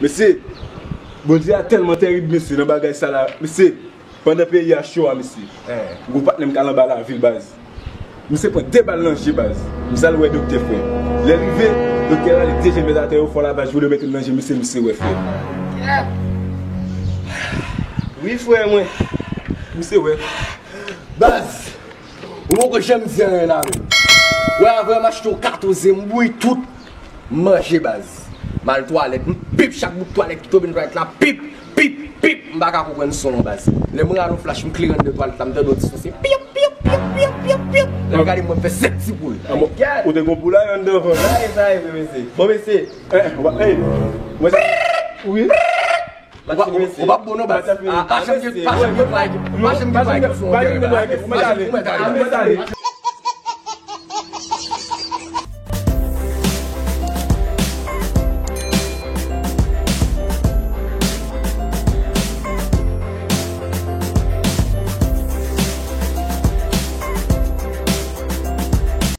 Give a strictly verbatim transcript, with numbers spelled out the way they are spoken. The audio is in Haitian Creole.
Mesye, Bondye a tèlman tèrib, mesye, nan bagay sa la. Mesye, pandan peyi a cho a, mesye, gon patnè m k al anba lavil, baz. Misye pran de bal nan je, baz. Misye al wè doktè, frè. Lè l rive, doktè la, li de je met atè yo, fò lavaj, vle mete l nan je, mesye, misye wè, frè. Wi, frè mwen. Misye wè. Baz, ou poko janm di anyen la menm. Wè, avè m achte yon katouze, m bouyi tout, m manje, baz. M al twalèt, m pip chak bout twalèt ki tonbe nan twalèt la, pip, pip, pip. M pa ka konprann son an, baz. Lè m rale yon flach, m klere anndan twalèt la, m tande yon ti son, se pip, pip, pip, pip, pip, pip. Lè m gade, m wè m fè sèt ti poul. Ou te gon poulay anndan, frè. Sa e, sa e, mesye. Bon, mesye. Eh, ou pa, eh, ou wè sa? Wi. Ou pa, ou pa bon non, baz. Ah, pa janm gen, pa janm gen twalèt. Pa janm gen twalèt. Pa janm gen twalèt.